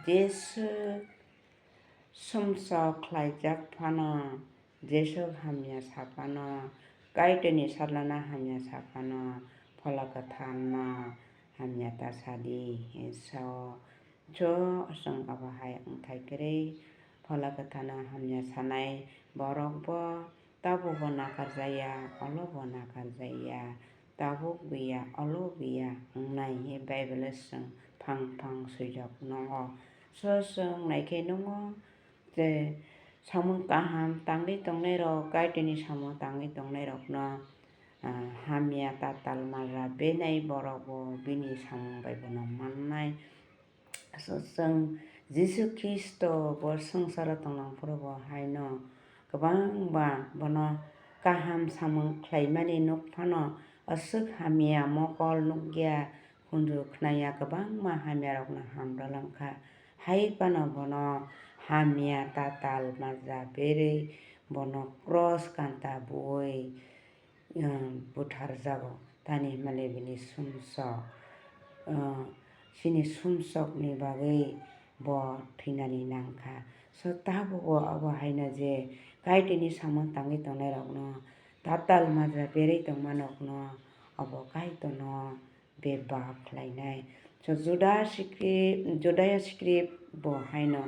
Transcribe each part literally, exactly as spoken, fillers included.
Jeswk sumsok khlaijak phano, jeswk hamya sa phano, Kaitorni sajlano hamya sa phano, Phola Kwtharno hamya ta sa di, hwnwi sa-o. Cho chwng abo hai wngthai kwrwi Phola Kwtharno hamya sanai borok bo tabukbo nakarjakya, olobo nakarjakya, tabuk biya, olo biya wngnai hwnwi Bible-o chwng phang phang swijak nungo. So chwng naikhe nungo je samung kaham tangwi tongnairok, Kaitorni samung tangwi tongnairokno, ah, hamya tatal majra benai borok bo bini samung bai bono mannai. Chwng Jisu Khristo bo swngcharo tonglang phuru bo haino kwbangma bono kaham samung khlaimani nuk phano, aswk hamya mokol nukya, hunju khnaya, kwbangma hamyarokno hamrwlang kha. Hai phano bono hamya tatal majra berwi bono cross kanta buwi, um, butharjago. Tani hwnmale bini sumsok, uh, chini sumsokni bagwi bo thwinani nangkha. So, tabukbo abo haino je Kaitorni samung tangwi tongnairokno, tatal majra berwi tongmanokno abo Kaitorno bebak khlainai. So, Juda script, Judaya script bo haino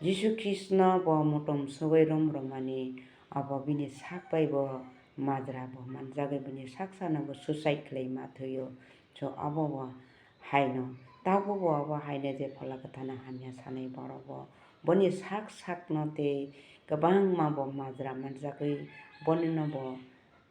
Jisu Khristo no bo mutum sugwi rom romani, abo bini sak bai bo majra bo manjagwi bini sak sano bo suicide khlai ma thwio. So, abo bo haino, tabuk bo abo haino je Phola Kwtharno hamya sanai borok bo boni sak sakno tei kwbangma bo majra manjagwi bonino bo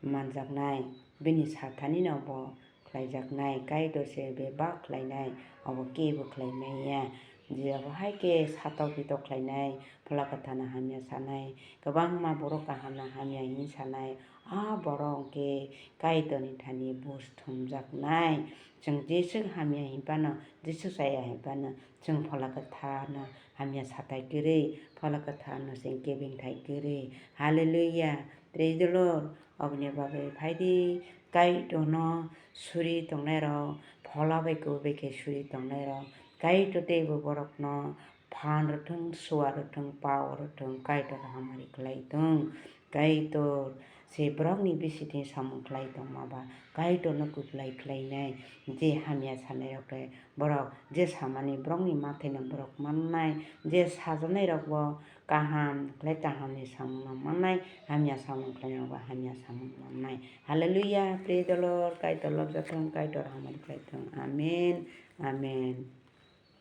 manjaknai, bini sathanino bo khlaijaknai, Kaitor se bebak khlainai, abo kebo khlai manya. Je abo hai khe satok bitok khlainai, Phola Kwtharno hamya sanai, kwbangma borok kahamno hamya hwnwi sanai, a borok hwnkhe Kaitorni thani buj thumjaknai. Chwng jeswk hamya hwnphano, jeswk chaya hwnphano, chwng Phola Kwtharno hamya sathai kwrwi, Phola Kwtharno chwng kebengthai kwrwi. Hallelujah! Praise the Lord! Oboni bagwi phaidi, Kaitorno suri tongnairok, phola bai kubui bai khe suri tongnairok, Kaitor teibo borokno phan rwthwng, suar rwthwng, power rwthwng, Kaitor hamari khlai thwng. Kaitor se borokni bisingtwi samung khlai tongma ba, Kaitorno kwplai khlainai, je hamya sanairok khe borok je samani borokni mathaino borok mannai, je sajanairokbo kaham khlai kahamni samungno mannai, hamya samung khlainai rokbo hamya samung mannai. Hallelujah, praise the Lord, Kaitor lobjathwng, Kaitor hamari khlaithwng. Amen, amen.